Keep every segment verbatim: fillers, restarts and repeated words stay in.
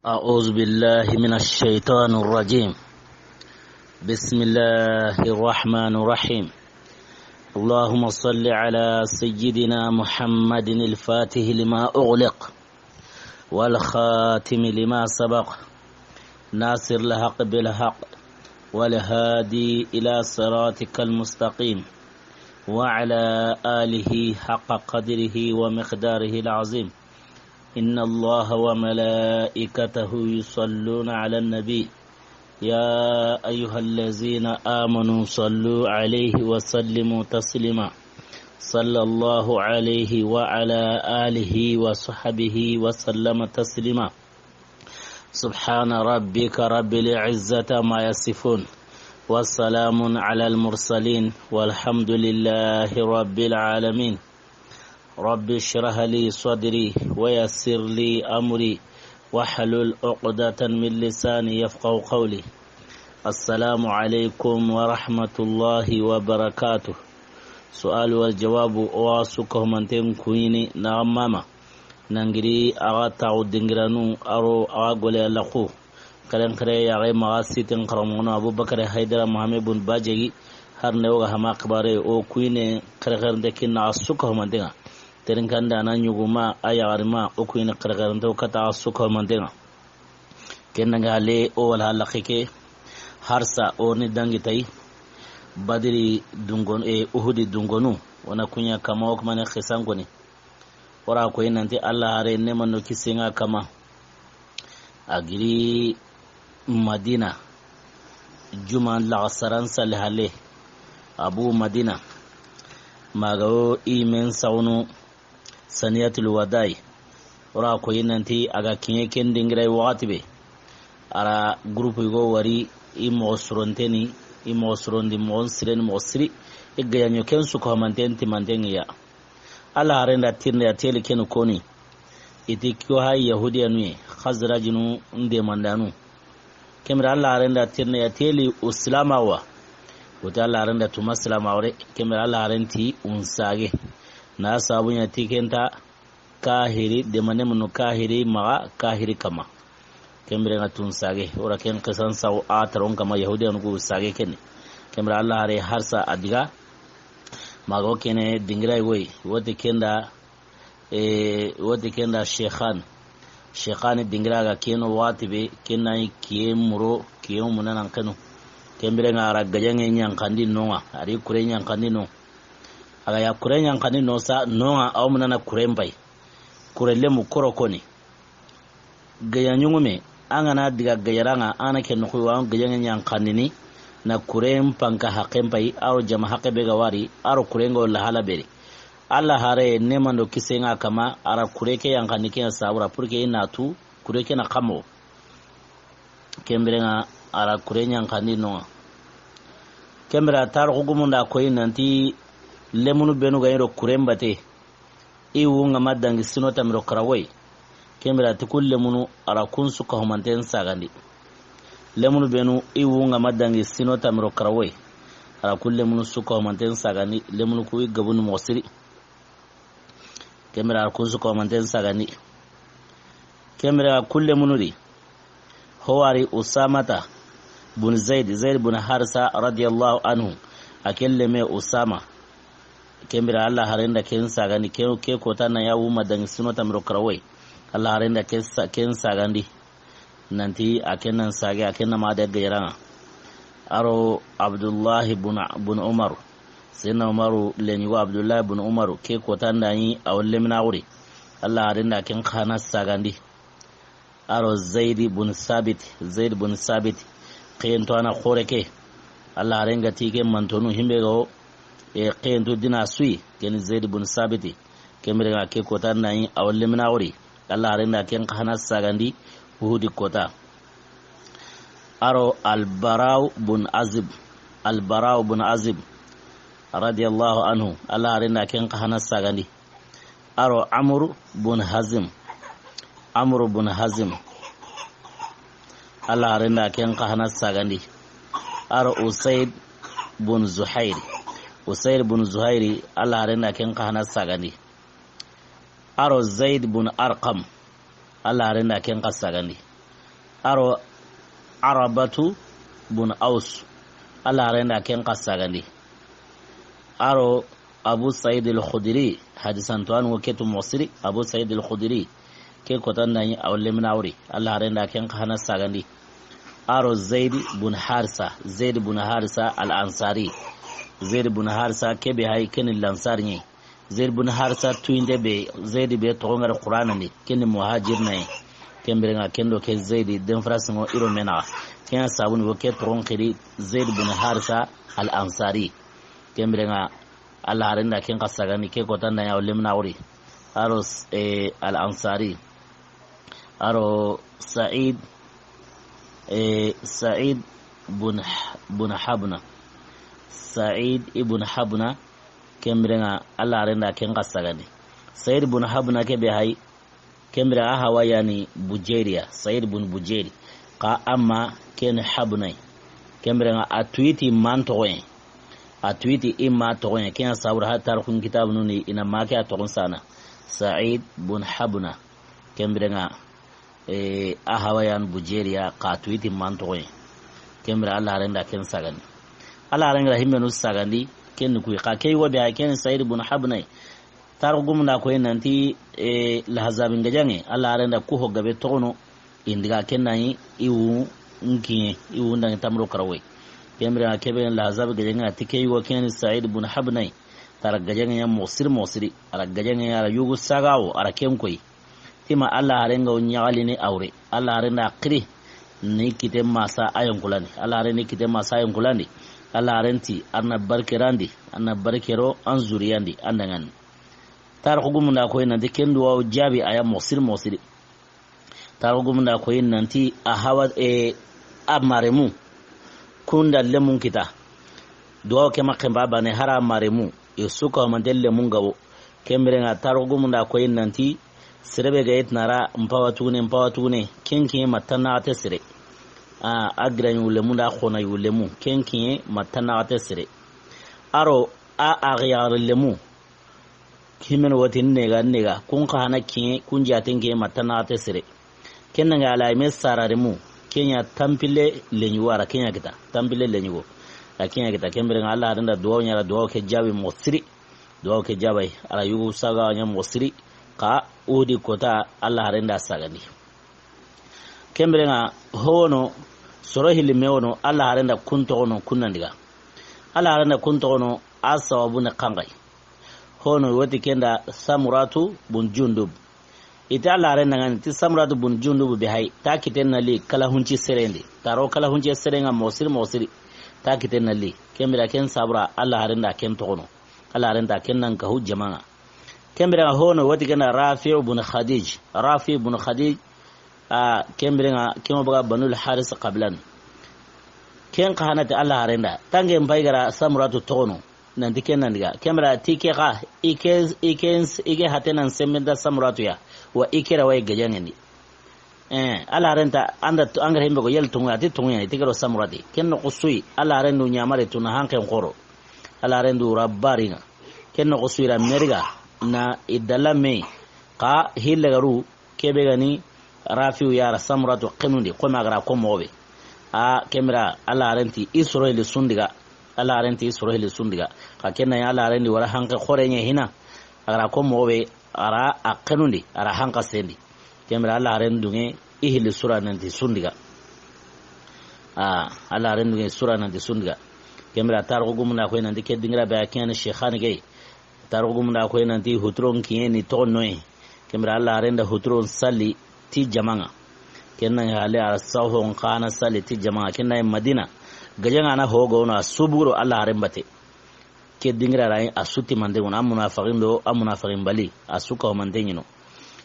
أعوذ بالله من الشيطان الرجيم. بسم الله الرحمن الرحيم. اللهم صل على سيدنا محمد الفاتح لما أغلق والخاتم لما سبق ناصر الحق بالحق والهادي إلى صراطك المستقيم وعلى آله حق قدره ومقداره العظيم. إن الله وملائكته يصلون على النبي، يا أيها الذين آمنوا صلوا عليه وسلموا تسليما. صلى الله عليه وعلى آله وصحبه وسلم تسليما. سبحان ربك رب العزة عما يصفون، وسلام على المرسلين، والحمد لله رب العالمين. رب اشرح لي صدري ويسر لي أمري واحلل عقدة من لساني يفقهوا قولي. السلام عليكم ورحمة الله وبركاته. سؤال والجواب. O wa su kahumanten kuyini na mama. Nangiri a ga taxu dingiranu aro a ga gole a laxu. Keren kere ya ga maxa siten xaramoxono Abubakar Haydara Mohamed bun Bajegi. Har ne o ga hama xibare o kuyine xerexerente kinna a su kahumanten ŋa. Terinkanda na ɲuguma a yaxarima o kuyine xerexerente o kata a su kahumanten ŋa. Ken nanga le o wala laxi ke harsa o ni dangi tay. Badiri dungon e Uhudi dungonu. Wana kunya kama o kuma ne xisan koni. Ora koyi nanti Allah hare ne manno kisenga kama. A giri Madina. Juma laxasaran sali hale. Abu Madina. Maga o imen sawnu. Saniyatul wadai. Ora koyi nanti a ga kiɲe ken dingira waxati be. Ara groupe go wari i moxo soronteni, i moxo sorondi moxon sireni moxo siri. I gayaɲo ken su kahumanten timanten ya. Allah harenda tirne ya teli kenu koni. Iti kiyo hay Yahudiyanu ye, Khazrajinu ndemandanu. Kemira Allah harenda tirne ya teli o silama wa. Woti Allah harenda tuma silama wore. Kemira Allah harenti unsage. Na sabu ɲa ti kenta kahiri, demane munu kahiri, maxa kahiri kama. Kemire nga tun sage, ora ken xisan saw a taron kama Yahudiyanu ku sage keni. Kemire Allah hare harsa a diga. Mago kene dingira goy, wote kenda, e, wote kenda Shekhan. Shekhan dingira ga keno wati be, kena yi kiye muro, kiye munana kenu. Kemire nga ara gajange ɲankandi nonga, ari kure ɲankandi no. Aga ya kure ɲankandi no sa, nonga aw munana kure mbay. Kure lemu koro koni. Gaya ɲuŋume, an ga na diga gayara ŋa, an na ke noxu wa, an gayanŋe ɲankandini, na kuren panka haqen payi, aro jama haqe be ga wari, aro kuren ga wala hala beri. Alla hare neema do kise ŋa kama, ara kure ke yankandi ke ŋa sabura, pour que i na tu, kure ke na kamo. Ken biren ŋa, ara kure ɲankandi no ŋa. Ken bira tarixu gumun da koyi nanti, lemunu benu ga ɲi do kuren bate. I wu ŋa ma dangi sino tanmi do karago yi. Ken bira ti ku lemunu ara kun su kahumanten sagandi. Lemunu benu i wu ŋa ma dangi sino tanmi do karago yi. Ara ku lemunu su kahumanten sagandi, lemunu ku i gabuni moxo siri. Ken bira ara kun su kahumanten sagandi. Ken bira ku lemunu di. Ho wari Usamata bun Zaid, Zaid bun Harisa radiyallahu anhu. A ken leme Usama. Ken bira Alla haren da ken sagandi, ke, ke kota na ya wu ma dangi sino tanmi do karago yi. Alla haren da ken sa-, ken sagandi. Nanti a ken nan sage, a ken na ma da gayara ŋa. Aro Abdullahi bun, bun Umar. Sayyidina Umaru lenyugo Abdullahi bun Umaru. Ke kota nda yi a wo lemina wuri. Alla haren da ken xa na sagandi. Aro Zaidi bun Sabit, Zaid bun Sabit, xeyentu a na xore ke. Alla haren ga ti ke mantonu himbe go, e, xeyentu dina sui, ken Zaid bun Sabiti. Ken biren ŋa ke kota na yi a wo lemina wuri. Alla haren da ken xa na sagandi, Uhudi kota. Aro Al-Barau bun Azib, Al-Barau bun Azib, radiyallahu anhu. Alla haren da ken xa na sagandi. Aro Amru bun Hazim. Amru bun Hazim. Alla haren da ken xa na sagandi. Aro Usaid bun Zuhair. Usaid bun Zuhairi, Alla haren da ken xa na sagandi. Aro Zaid bun Arqam. Alla haren da ken xa sagandi. A ro Arabatu bun Aus, Alla haaren da ken xa sagandi. A ro Abu Said al-Khudri, hadisanto anu ke tu moxo siri, Abu Said al-Khudri, ke kotan da ɲi a wo lemina wori, Alla haaren da ken xa hana sagandi. A ro Zaid bun Harisa, Zaid bun Harisa al-Ansari, Zaid bun Harisa ke be hay ken ni Lansari ɲi. Zaid bun Harisa tuyinte be, Zaid be toxo ŋari Qur'ana ndi, ken ni muhajirina yi. Ken bire ŋa ken do ke Zaid den farasi ŋo i ro me naxa. Ken ya sabu ni wo ke toxon xiri Zaid bun Harisa al-Ansari. Ken bire ŋa Alla haaren da ken xa sagandi, ke kotan da ɲa wo lemina wori. A ro, eh, al-Ansari. A ro Said, eh, Said bun, bun Habna. Said ibn Habna, ken bire ŋa Alla haaren da ken xa sagandi. Said bun Habna ke be hay, ken bire a hawa ya ni Bujeriya, Said bun Bujeri. Xa amma ken Habna yi. Ken bire ŋa a tuyiti man toxoyen. A tuyiti i ma toxoyen. Ken ya sabu ra ha tarixun kitabunu ni i na ma ke a toxon sana. Said bun Habna. Ken bire ŋa, eh, a hawa ya ni Bujeriya xa tuyiti man toxoyen. Ken bire Alla haaren da ken sagandi. Alla haaren ga ra himmenu sagandi, ken ni kuyi. Xa ke yi wo be hay ken Said bun Habna yi. Tarixu gumun da koyi nanti, eh, Lahazabin gajaŋe, Alla haaren da ku ho gabe toxono, i ndi ga ken na ɲi, i wu n kiɲe, i wu n da ŋi tamaro karawoyi. Ken bire ŋa ke be Lahazabi gajaŋe, a ti ke yugo ken ni Said bun Habna yi, ta ra gajaŋe ɲa moxo siri moxo siri, a ra gajaŋe ɲa a ra yugo saga wo, a ra ken koyi. Ti ma Alla haaren ga wo ɲaxalini a wure, Alla haaren da xiri, ni kite masa a yankulandi, Alla haaren ni kite masa a yankulandi, Alla haaren ti, a ra na barke randi, a ra na barke ro an zuriyandi, an da ŋani. Tarixu gumun da koyi nanti ken duwawu jaabi a ya moxo siri moxo siri. Tarixu gumun da koyi nanti a hawa, eh, a maremu. Kun da lemun kita. Duwawu ke ma xenba bane hari a maremu. I su ka homante lemun gabo. Ken bire ŋa tarixu gumun da koyi nanti sere be ga yi ti na ra n pawa tugune, n pawa tugune. Ken kiɲe ma tannaxate sere. A, a gira ɲi wulemu da xona ɲi wulemu. Ken kiɲe ma tannaxate sere. A ro a, a xiyaxare lemu. Himen woti nega, nega. Kun xa hana kiɲe, kun jaten kiɲe ma tannaxate sere. Ken na ŋa ala ime sararemu. Ken ɲa tanpille leɲugo, a ra ken ɲa kita. Tanpille leɲugo. A ra ken ɲa kita. Ken bire ŋa Alla haaren da duwawu ɲa a ra duwawu ke jaabi moxo siri. Duwawu ke jaabi a ra yugo saga ɲa moxo siri. Xa Uhudi kota Alla haaren da sagandi. Ken bire ŋa ho wono, soro hilli me wono, Alla haaren da kun toxono, kun nan diga. Alla haaren da kun toxono, a sababu ne xanxay. Hono woti ken da Samuratu bun Jundub. I ti Alla haaren da ŋani ti Samuratu bun Jundub be hay, ta kiten na li kala hunci serendi. Ta ro kala hunci sere ŋa moxo siri moxo siri. Ta kiten na li. Ken bire ken sabu ra Alla haaren da ken toxono. Alla haaren da ken nan kahu jama ŋa. Ken bire ŋa hono woti ken da Rafi'u bun Khadij. Rafi bun Khadij, a, ken bire ŋa, ken wo baga Banul Haris xabilan. Ken xa hana ti Alla haaren da. Tange n pay ga ra Samuratu toxono. Nanti ken nan diga. Ken bire ti ke xa, i ke, i ke, i ke hate nan sembenta Samuratu ya. Wa i ke ra wa i gajaŋen di. Eh, Alla haaren ta, an da tu, an ga ra himbe ko yel tunga, ti tunga ni, ti ke ro Samurati. Ken noxo su yi, Alla haaren du ɲamare tu na hanken xoro. Alla haaren du ra bari ŋa. Ken noxo su yi ra meri ga, na i dalla me. Xa hille ga ru, ke be ga ni Rafi'u ya ra Samuratu xenundi, xo ma ga ra ko moxo be. A, ken bire Alla haaren ti i soro hilli su n diga. Alla haaren ti i soro hilli su n diga. Xa ken na ɲa Alla haaren di wara hanke xore ɲa hina. A ga ra ko moxo be, a ra a xenundi, a ra hanka sendi. Ken bire Alla haaren duŋe i hilli su ra nanti su n diga. A, Alla haaren duŋe su ra nanti su n diga. Ken bire tarixu gumun da koyi nanti ke dingira be a kiɲe ni Shekhani ke. Tarixu gumun da koyi nanti huturon kiɲe ni toxo noye. Ken bire Alla haaren da huturon salli ti jama ŋa. Ken na ŋa hale a ra saho n xa na salli ti jama ŋa. Ken na Madina. Gajaŋa na ho ga wono a su buguro Alla haaren bate. Ke dingira ra a su ti mande ŋono, a munafaxin do, a munafaxin bali, a su ka homante ɲino.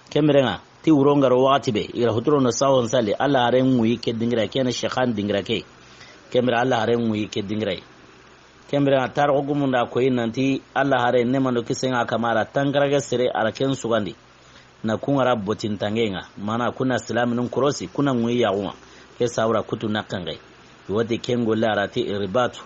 Ken bire ŋa, ti wuro n ga ro waxati be, i ra huturon do sawon sali, Alla haaren ŋuyi ke dingira, ken Shekhani dingira ke. Ken bire Alla haaren ŋuyi ke dingira. Ken bire ŋa, tarixu gumun da koyi nanti, Alla haaren ne mando kisen ŋa kamara, tankarage sere, a ra ken sugandi. Na kun ŋa ra botintange ŋa, mana kun na silaminun korosi, kun na ŋuyi yaxu ŋa, ke sabu ra kutu na xenxe. Woti ken golle a ra ti ribatu.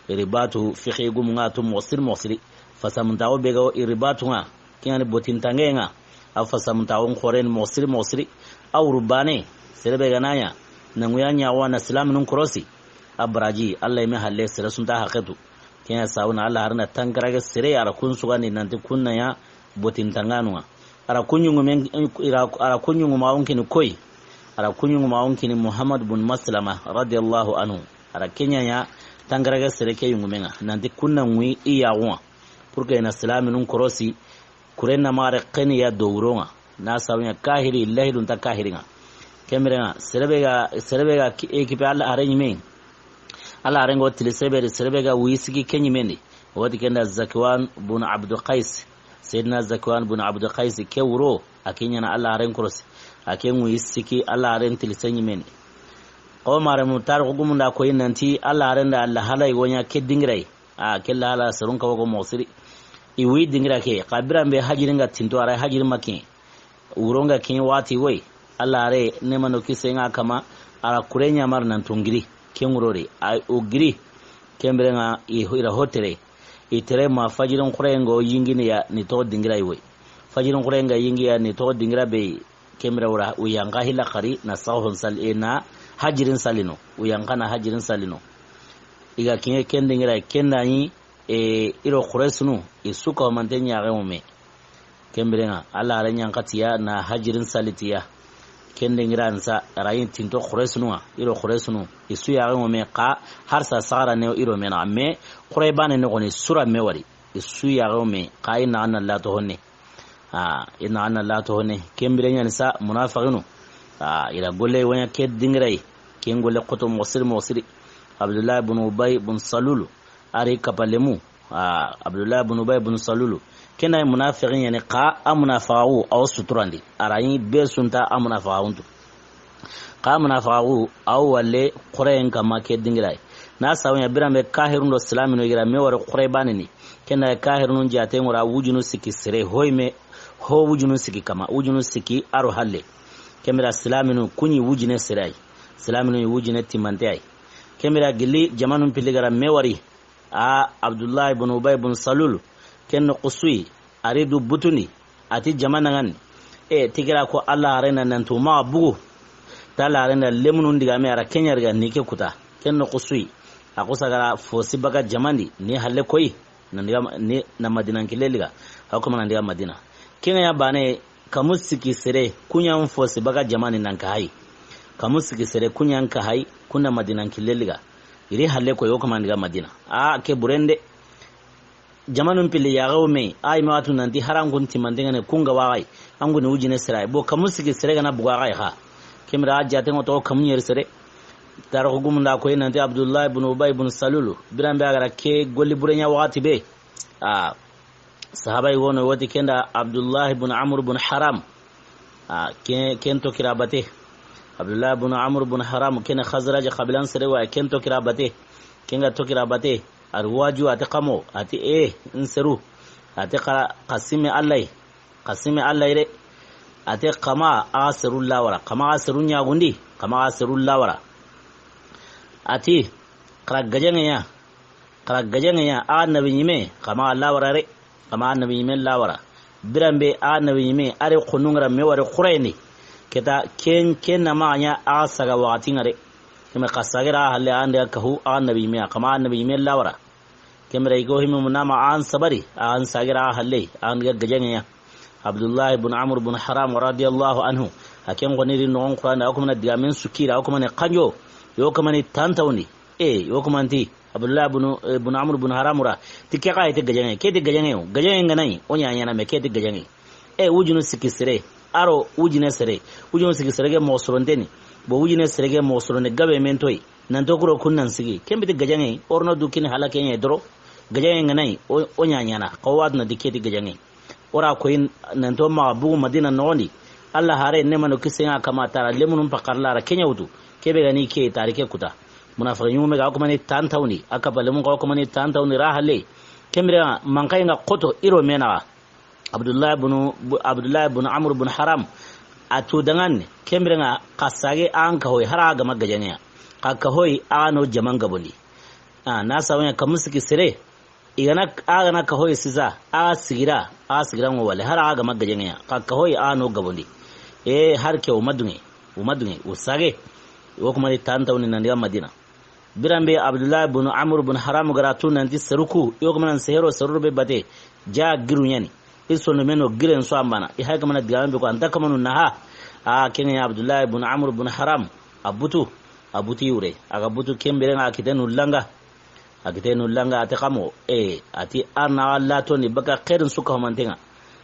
Ribatu, fixi gumu ŋa tu moxo siri moxo siri. Fasamuntaxu be ga wo ribatu ŋa, ke ŋa ni botintange ŋa. A fasamuntaxu n xoren moxo siri moxo siri. A wuru bane, sere be ga na ɲa. Na ŋuya ɲaxu wa na silaminun korosi. A baraji, Alla yinme halle sere su nta haqe tu. Ken ya sabu na Alla haaren da tankarage sere a ra kun sugandi nanti kun na ɲa botintanŋanu ŋa. A ra kun ɲuŋumen, a ra kun ɲuŋumaxun kini koyi. A ra kun ɲuŋumaxun kini Muhammad bun Maslama radiyallahu anhu. A ra ken ɲa ɲa tankarage sere ke ɲuŋumen ŋa nanti kun na ŋuyi i yaxun ŋa. Pour que i na silaminun korosi, kuren na maxa ri xeni ya do wuron ŋa. Na sabu ɲa kahiri, lahidun ta kahirin ŋa. Ken biren ŋa, sere be ga, sere be ga ki-, équipe Alla haaren yinme. Alla haaren ŋo tili sere be, sere be ga wuyi siki ken yinmen di. Wati ken da Zakwan bun Abdu Qais. Seydina Zakwan bun Abdu Qais ke wuro, a ke ɲa na Alla haaren korosi. A ke ŋuyi siki Alla haaren tili sen yinmen di. Xo mare mu tarixu gumun da koyi nanti Alla haaren da Alla halay wo ɲa ke dingira yi. A ke la hala serun ka wogo moxo siri. I wuyi dingira ke, xa biran be hajirin ga tinto, a ra hajiri ma kiɲe. Wuron ga kiɲe waxati woyi. Alla haare neema do kisiye ŋa a kanma, a ra kure ɲamari nan ti o n giri. Ken wuro ri, a o giri. Ken biren ŋa i, i ra ho tere. I tere ma fajirin xurayen ga o yingini ya ni toxo dingira yi woyi. Fajirin xurayen ga yingi ya ni toxo dingira be yi. Ken bire wura, u yanqa hilla xari, na saxon sal-, e, na hajirin salino. U yanqa na hajirin salino. I ga kiɲe ken dingira, ken da ɲi, e, i do Quraysinu, i su ka mante ɲaxe ŋo me. Ken biren ŋa, Alla haaren ɲa n xati ya, na hajirin sali ti ya. Ken dingira n sa, a ra ɲi tinto Quraysinu ŋa, i do Quraysinu, i su yaxe ŋo me, xa har sa saxara ne i do me na. Mais Quray baane noxoni, sura me wari, i su yaxe ŋo me, xa i na an na lato honne. A, i na an na lato honne. Ken biren ɲa ni sa, munafiqinu. A, i ra golle wo ɲa ke dingira yi. Ken golle xoto moxo siri, moxo siri. Abdullah bun Ubay bun Salulu. A ri kapalemu. A, Abdullah bun Ubay bun Salulu. Ken na munafiqin ɲa ni xa, a munafiqaxu, a wo suturandi. A ra ɲi be su nta a munafiqaxun tu. Xa munafiqaxu, a wo walle Qurayen kanma ke dingira yi. Na sabu ɲa biran be kahirun do silaminu i ga ra me wari Quray baane ni. Ken da kahirunun jaate ŋo ra wujunu sikki sere, hoy me, ho wujunu sikki kanma, wujunu sikki a ro halle. Ken bire silaminu ku ɲi wujine sere yi. Silaminu ɲi wujine timante yi. Ken bire gilli jamanun pilli ga ra me wari. A Abdullah ibn Ubay ibn Salul, ken noxo su yi, a ri du butundi, a ti jamana ŋa ni. E, ti ke ra ko Alla haaren da nan ti o maxa bugu. Ta Alla haaren da lemunun digaame a ra ke ɲa ri ga ni ke kuta. Ken noxo su yi. A xo sagara fosi baga jaman di, ni halle koyi. Nan diga ma-, ni na Madina n kille liga. A wo kanma nan diga Madina. Ken ŋa ya baane, kamu sikki sere, ku ɲa n fosi baga jaman di nan ka hayi. Kamu sikki sere, ku ɲa n ka hayi, ku na Madina n kille liga. I ri halle koyi, wo kanma nan diga Madina. A, ke buren de. Jamanun pilli yaxe wo me, a yinme wa tu nanti har an kun timante ŋa ne kun ga wa xa yi, an kun ni wujine sere yi. Bo kamu sikki sere ga na bugu xa yi xa. Ken bire a jaate ŋo toxo kamu ɲeri sere. Tarixu gumun da koyi nanti Abdullah ibn Ubay ibn Salulu. Biran be a ga ra ke golli bure ɲa waxati be. A, sahaba yi wono wati ken da Abdullah ibn Amr ibn Haram. A, ken, ken to kira bate. Abdullah ibn Amr ibn Haram, ken Khazraj xabilan sere wa, ken to kira bate. Ken ga to kira bate. A ri waju, a ti xa mo, a ti, e, n seru. A ti xa, xa simi Alla yi. Xa simi Alla yi de. A ti xa ma a seru lawara. Xa ma a seru ɲagundi. Xa ma a seru lawara. A ti, xa ra gajaŋe ɲa. Xa ra gajaŋe ɲa, a nabi ɲime, xa ma a lawara de. Xa ma a nabi ɲime lawara. Biran be a nabi ɲime, a ri xonun ga ra me wari Qurayen di. Ke ta ken, ken na maxa ɲa a saga waxati ŋa de. Ke me xa sage ra a halle, a ndi ga kahu a nabi ɲime, xa ma a nabi ɲime lawara. Ken bire i go himi mu na ma an sabari, an sage ra a halle, an ga gajaŋe ɲa. Abdullah ibn Amr ibn Haram radiyallahu anhu. A ken xoni ri noxon Qurayen da, a wo kanma na digaamen su kira, a wo kanma ni xanjo, yo kanma ni tantawundi. E, yo kanma nti, Abdullah ibn, ibn Amr ibn Haram ra. Ti ke xa yi ti gajaŋe, ke ti gajaŋe yo. Gajaŋe ŋa na ɲi, o ɲa ɲaana me ke ti gajaŋe. E, wujunu sikki sere, a ro wujine sere. Wujunu sikki sere ke moxo soronte ni. Bo wujine sere ke moxo soronte gabe men toyi. Nan to kuro kun nan sigi. Ken biti gajaŋe, o ro na du kini hala ke ɲa doro. Gajaŋe ŋa na ɲi, o, o ɲa ɲaana. Xa wa tu na di ke ti gajaŋe. O ra koyi nan to maxa bugu Madina noxon di. Alla haare neema do kisiye ŋa a kanma, a ti a ra lemunun paxari la, a ra ke ɲa wutu. Ke be ga ni ke, i ta ri ke kuta. Munafiqi ɲume ga, o kanma ni tantawundi. A kapa lemun ga, o kanma ni tantawundi ra halle. Ken bire ŋa, manxayi ŋa xoto i ro me naxa. Abdullah ibn, Abdullah ibn Amr ibn Haram. A tu danŋa ni, ken bire ŋa, xa sage an ka hoyi, har a ga ma gajaŋe ya. Xa ka hoyi, a no jaman gabondi. A, na sabu ɲa kamu sikki sere. I ga na, a ga na ka hoyi sisa, a sigira, a sigira ŋo wale, har a ga ma gajaŋe ya. Xa ka hoyi, a no gabondi. E, har ke o ma duŋe, o ma duŋe, o sage. I wo kuma ni tantawni nan diga Madina. Biran be Abdullahi bun Amr bun Haram ga ra tu nanti seru ku, i wo kuma nan sehero seru be bate, ja giru ɲa ni. I sondomeno giren su an bana. I hay kamana digame be ko anta kamanu naha. A ken ŋa ɲa Abdullahi bun Amr bun Haram. A butu. A butu i wure. A ga butu ken bire ŋa a kite nulla ŋa. A kite nulla ŋa a ti kamo. E, a ti an na xa latondi baka xeerin su ka homanten ŋa.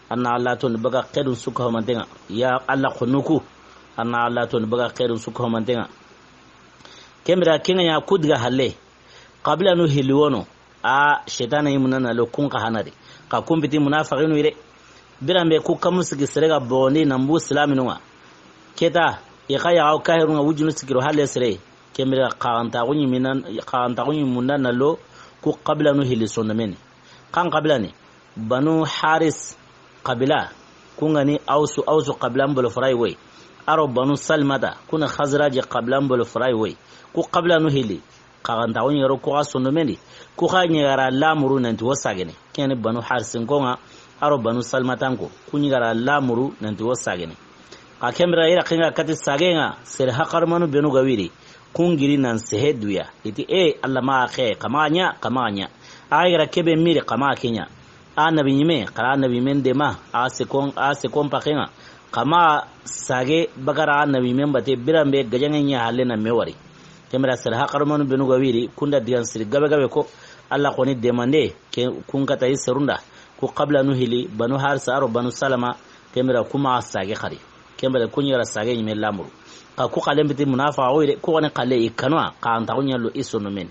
An na xa latondi baka xeerin su ka homanten ŋa. Ya Alla xonnu ku. An na xa latondi baka xeerin su ka homanten ŋa. Ken bire ken ŋa ɲa ku diga halle. Xabilanu hilli wono. A, setana yi munana lo kun xa hanari. Xa kun piti munafaxinu yire. Biran be ku kamu sigi sere ga bondi nan bu silaminu ŋa. Keta, i xa yaxaw kahirun ŋa wujunu sikiro halle sere. Ken bire xaxantaxu ɲi minan, xaxantaxu ɲi munda na lo ku xabilanu hilli sondomeni. Xan xabilani, Banu Haris xabila, kun ga ni Awsu, Awsu xabilan bolo farayi woyi. A ro Banu Salmata, kun ni Xazraji xabilan bolo farayi woyi. Ku xabilanu hilli, xaxantaxu ɲi ga ro ku xa sondomendi, ku xa ɲi ga ra lamuru nanti wo sagene. Ken ni Banu Harisin ko ŋa, a ro Banu Salmatan ko, ku ɲi ga ra lamuru nanti wo sagene. Xa ken bire i ra ken ŋa kati sagen ŋa, sere hakarmanu benu ga wiri, kun giri nan sehe duya. I ti, e, Alla ma xe, xa ma ɲa, xa ma ɲa. A ga ra kebe miri, xa ma ke ɲa. A nabi ɲime, xa ra nabi men dema, a sekon, a sekon paxen ŋa. Xa ma sage bakara a nabi men bate, biran be gajaŋe ɲa halle na me wari. Ken bire sere hakarmanu benu ga wiri, kun da digan siri gabe gabe ko, Alla xoni demande, ke kun kata i serun da. Ku xabilanu hilli, Banu Harisa a ro Banu Salama, ken bire ku ma sage xari. Ken bire ku ɲi ga ra sage ɲi me lamuru. Xa ku xalen piti munafaxu yire, ku xoni xalle i kanwa, xaxantaxu ɲa lo i sondomeni.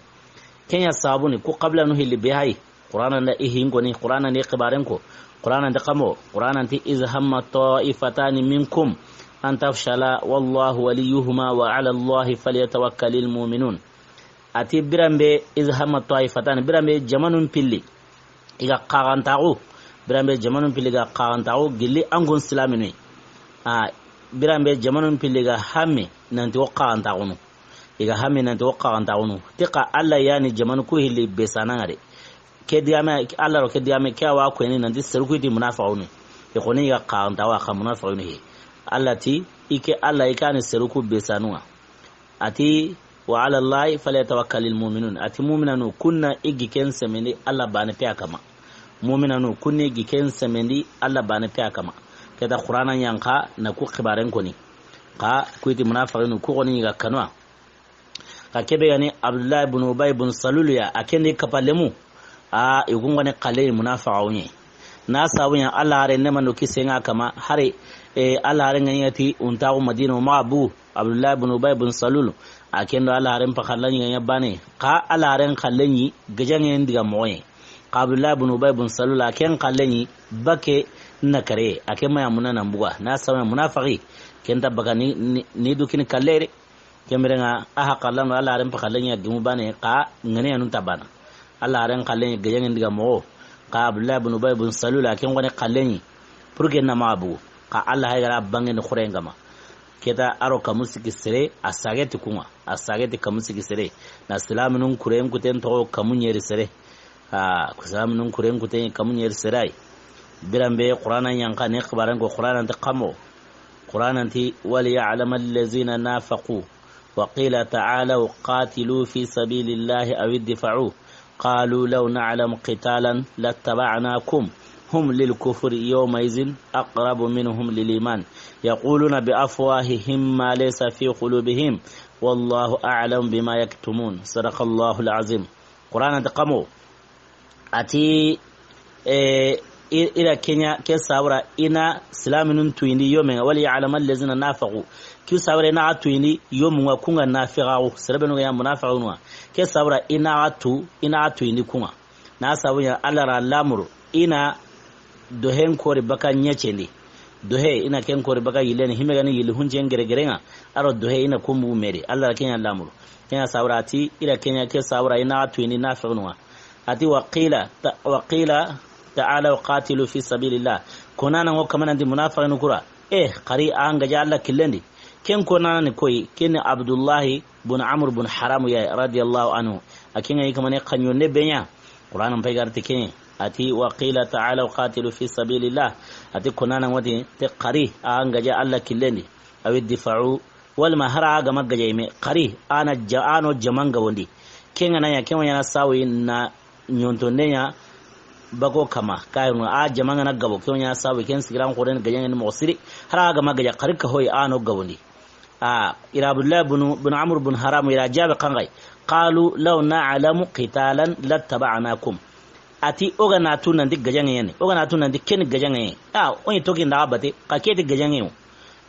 Ken ɲa sabuni, ku xabilanu hilli be hayi. Qur'ana nda i hin koni, Qur'ana nda i xibaren ko. Qur'ana nda kamo, Qur'ana nti, "Iz hamma ta'ifatani minkum an tafshala wallahu waliyuhuma wa ala Allahi falyatawakkalil mu'minun." A ti biran be, "Iz hamma ta'ifatani", biran be jamanun pilli. I ga xaxantaxu. Biran be jamanun pilli ga xaxantaxu gilli an kun silaminu. A, biran be jamanun pilli ga hammi nanti wo xaxantaxunu. I ga hammi nanti wo xaxantaxunu. Ti xa Alla ya ni jamanu ku hilli be sana ŋa de. Ke digame, Alla ro ke digame, ke a wa ko ni nanti seru ku ti munafaxunu. I xoni i ga xaxantaxu xa munafaxunu he. Alla ti, i ke Alla i ka ni seru ku be sanu ŋa. A ti, "Wa ala Allahi falyatawakkalil mu'minun." A ti, "Mu'minanu, kun na i gi ken semendi Alla bane pe a kama." Mu'minanu, kun na i gi ken semendi Alla bane pe a kama. Keta Qur'ana ɲa xa na ku xibaren koni. Xa ku ti munafaxinu ku xoni ga kanwa. Xa kebe ga ni Abdullahi bun Ubay bun Salulu ya, a ken di kapalemu. A, i kun ga ni xalle munafaxu ɲi. Na sabu ɲa Alla hare ne mando kisen ŋa kama hare, e, Alla hare ŋa ɲa ti untaxu Madina o ma bu Abdullahi bun Ubay bun Salulu. A ken do Alla haren paxalla ɲi ga ɲa bane. Xa Alla haren xalle ɲi gajaŋe ndiga moxo ɲi. Xa Abdullahi bun Ubay bun Salulu a ken xalle ɲi bake na kare. A ken ma ya muna nan buga. Na sabu ɲa munafaxi. Ken ta baka ni, ni, ni du kini kalle re. Ken bire ŋa a haxallan do Alla haren paxallen ɲa gimu bane xa ŋane yanu ta bana. Alla haren xallen ɲa gajaŋen diga moxo. Xa Abdullahi bun Ubay bun Salul a ken xone xallen ɲi. Pour que na ma bugu. Xa Alla hay ga ra bangen xoren ŋa ma. Keta a ro kamu siki sere a sageti kuŋa. A sageti kamu siki sere. Na silaminun kuren kuten toxo kamu ɲeri sere. A, ku silaminun kuren kuten kamu ɲeri sere ay. Biran be Qur'ana ɲa xa ne xibaran ko Qur'ana nta kamo. Qur'ana nti, "وليعلم الذين نافقوا وقيل تعالوا قاتلوا في سبيل الله أو ادفعوا قالوا لو نعلم قتالا لاتبعناكم هم للكفر يومئذ أقرب منهم للإيمان يقولون بأفواههم ما ليس في قلوبهم والله أعلم بما يكتمون." صدق الله العظيم. Qur'ana nta kamo. A ti, e, i-, i ra ke ɲa, ke sabura, i na silaminun tuyindi yomen ŋa, "وليعلم الذين نافقوا." Ke sabura, i na xa tuyindi yomen ŋa, kuŋa nafiqaxu, serebenu ga ya munafiqunu ŋa. Ke sabura, i na xa tu, i na xa tuyindi kuŋa. Na sabu ɲa, Alla ra lamuru, i na dohen kori baka ɲecendi. Dohe, i na ken kori baka yilleni, hime gani yilli huncen gere gere ŋa, a ro dohe i na kumbu meri. Alla ra ke ɲa lamuru. Ke ɲa sabura, a ti, i ra ke ɲa, ke sabura, i na xa tuyindi nafiqunu ŋa. A ti, "وقيل ت-، وقيل تعالوا قاتلوا في سبيل الله." Ko na na ŋo kamananti munafiqinu kura. E, xari a ŋa ja Alla killendi. Ken ko na ni koyi, ken ni Abdullahi bun Amr bun Haram ya, radiyallahu anhu. A ken ŋa yi kamane xaɲo ne be ɲa. Qur'ana n pay garti ken. A ti, "وقيل تعالوا قاتلوا في سبيل الله." A ti ko na na ŋo ti, te xari a ŋa ja Alla killendi. "أو ادفعوا." Walima hari a ga ma gaja i me, xari a na ja-, a na o jaman gabondi. Ken ga na ɲa, ken wa ɲaana sawi na ɲontonde ɲa bako kama. Kayi a jaman ga na gabo, ken wa ɲaana sawi ken sigiran xoren gajaŋen ni moxo siri. Hari a ga ma gaja, xari ka hoyi a na o gabondi. A, i ra Abdullahi bunu, bunu Amru bunu Haramu i ra jaabi xanŋay. Qalu law na'lamu qitalan lattaba'nakum. A ti o ga na tu nanti gajaŋe ya ni, o ga na tu nanti ken gajaŋe ya ni, a, o ɲi toki nda xa bate, xa ke ti gajaŋe ya ni.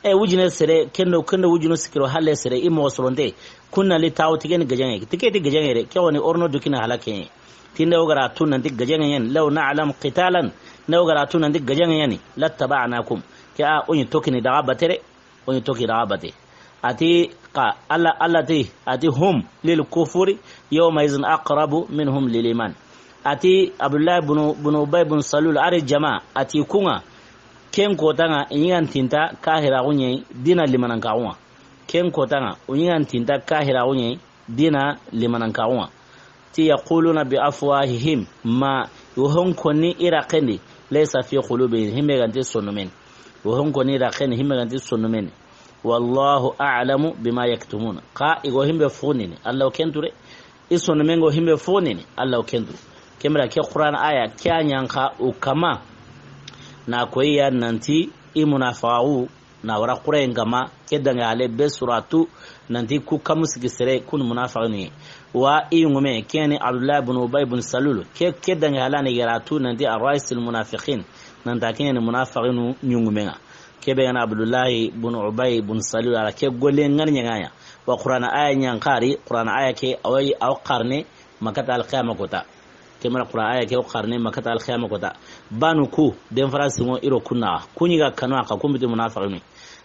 E, wujine sere, kendo, kendo wujunu sikiro halle sere, i moxo soronte, kun na li tawo ti ken gajaŋe, ti ke ti gajaŋe re, ke woni orno dukina halake. Tinde o ga ra tu nanti gajaŋe ya ni, law na'lamu qitalan, ne o ga ra tu nanti gajaŋe ya ni, lattaba'nakum. Ke a, o ɲi toki ni da xa bate re. O ɲi toki da xa bate. A ti xa, Alla, Alla ti, a ti hum lil kufri yawma izin aqrabu minhum lil iman. A ti Abdullahi bunu, bunu Ubay bunu Salul, a ri jama, a ti kun ŋa, ken koota ŋa, i ɲi ga nta kahiraxu ɲa yi, dina limanankaxu ŋa. Ken koota ŋa, i ɲi ga nta kahiraxu ɲa yi, dina limanankaxu ŋa. Ti yaquluna bi afwahihim ma, i wo hon koni i raqen di, laysa fi qulubihim, himbe ga nta i sondomen. I wo hon koni i raqen di, himbe ga nta i sondomen. Wallahu a'lamu bima yaktumun. Xa i go himbe fonini, Alla wo ken tu re. I sondomen go himbe fonini, Alla wo ken tu. Ken bire ke Qur'an aya ke a ɲa xa o kama. Na koyi ya nanti i munafaxu na wara xurayen kama, ke dange hale be suratu, nanti ku kamu sigi sere kun munafaxinu ye. Wa i yungume, ke ni Abdullahi bunu Ubay bunu Salul, ke, ke dange hale ni i ra tu nanti ar-ra'isul munafiqin, nanta ke ni munafaxinu ɲungume ŋa. Ke be ga na Abdullahi bunu Ubay bunu Salul, a ra ke golle ŋa ni ɲaŋa ya. Wa Qur'an aya ɲa n xari, Qur'an aya ke, a wa yi, a wa xarne, ma kata alqiyama koota. Ken bire Qur'an aya ke o xarne ma kata alqiyama koota. Banu ku, den faransi ŋo i ro kun naxa. Ku ɲi ga kanu a xa kun biti munafaxinu.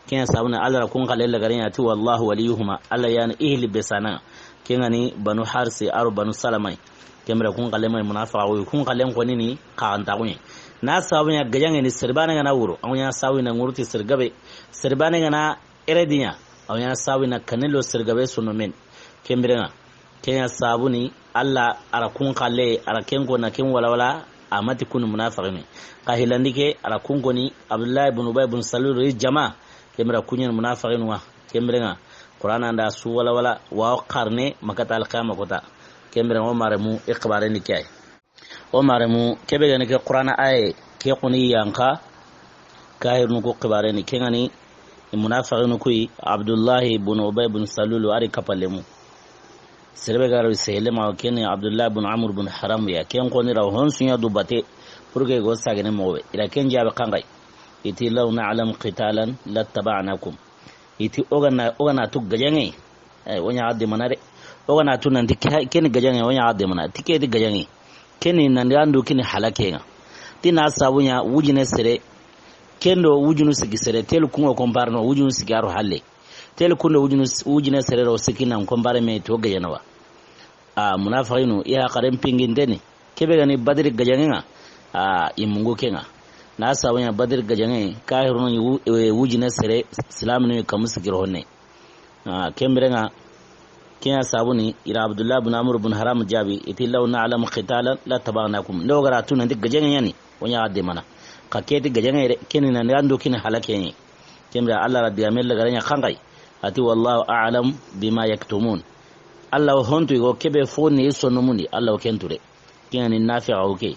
Ken ya sabu na Alla ra kun xalle lagare ɲa ti wallahu waliyuhuma. Alla ya ni i hilli be sana. Ken ga ni Banu Harsi a ro Banu Salamai. Ken bire kun xalle ma yi munafaxu, kun xallen koni ni xaxantaxu ɲa. Na sabu ɲa gajaŋe ni sere baane ga na wuro. A wa ɲaana sawi na ŋuruti sere gabe. Sere baane ga na ere di ɲa, a wa ɲaana sawi na kanilo sere gabe sondomen. Ken bire ŋa, ken ya sabu ni Alla a ra kun xalle, a ra ken ko na ken walawala, a ma ti kun munafaxinu. Xa hilandi ke, a ra kun koni Abdullahi bunu Ubay bunu Salul ri jama, ken bire kun ɲa ni munafaxinu ŋa. Ken bire ŋa, Qur'an nda su walawala, wa o xarne ma kata alqiyama koota. Ken bire ŋa o maremu i xibare ni ke ay. O maremu, ke be ga ni ke Qur'an aya, ke koni yan xa, kahirinu ku xibare ni, ken ga ni munafaxinu ku yi, Abdullahi bunu Ubay bunu Salulu, a ri kapalemu. Sere be ga ro sehele ma, ken ni Abdullahi bunu Amru bunu Haram ya, ken koni ra hon su ɲa du bate, pour que i go sagene moxo be. I ra ken jaabi xanŋay. I ti law na'lamu qitalan lattaba'nakum. I ti o ga na, o ga na tu gajaŋe. Eh, o ɲa xa demana de. O ga na tu nanti ke, ke ni gajaŋe, o ɲa xa demana. Ti ke ti gajaŋe. Ke ni nan ga ndu ke ni halake ŋa. Ti na sabu ɲa wujine sere. Kendo wujunu sigi sere. Telu kun ŋo comparé no wujunu sigi a ro halle. Telu kundo wujunu s-, wujine sere ro sigi nan comparé me to gajana wa. A, munafaxinu, i ya xaren pinginteni. Ke be ga ni Badiri gajaŋe ŋa, a, i mungu ke ŋa. Na sabu ɲa Badiri gajaŋe, kahirunu wu-, e, wujine sere, silaminu kamu sigiro honne. A, ken bire ŋa, ken ya sabu ni, i ra Abdullahi bunu Amru bunu Haram jaabi, i ti law na'lamu qitalan lattaba'nakum. Ndo ga ra tu nanti gajaŋe ya ni, o ɲa xa demana. Xa ke ti gajaŋe re, ke ni nan ga ndu ke ni halake ɲa. Ken bire Alla ra digame lagare ɲa xanŋay. A ti wallahu a'lam bima yaktumun. Alla wo hon tu i go ke be fo ni i sondomun di, Alla wo ken tu de. Ken ga ni nafiqaxu ke.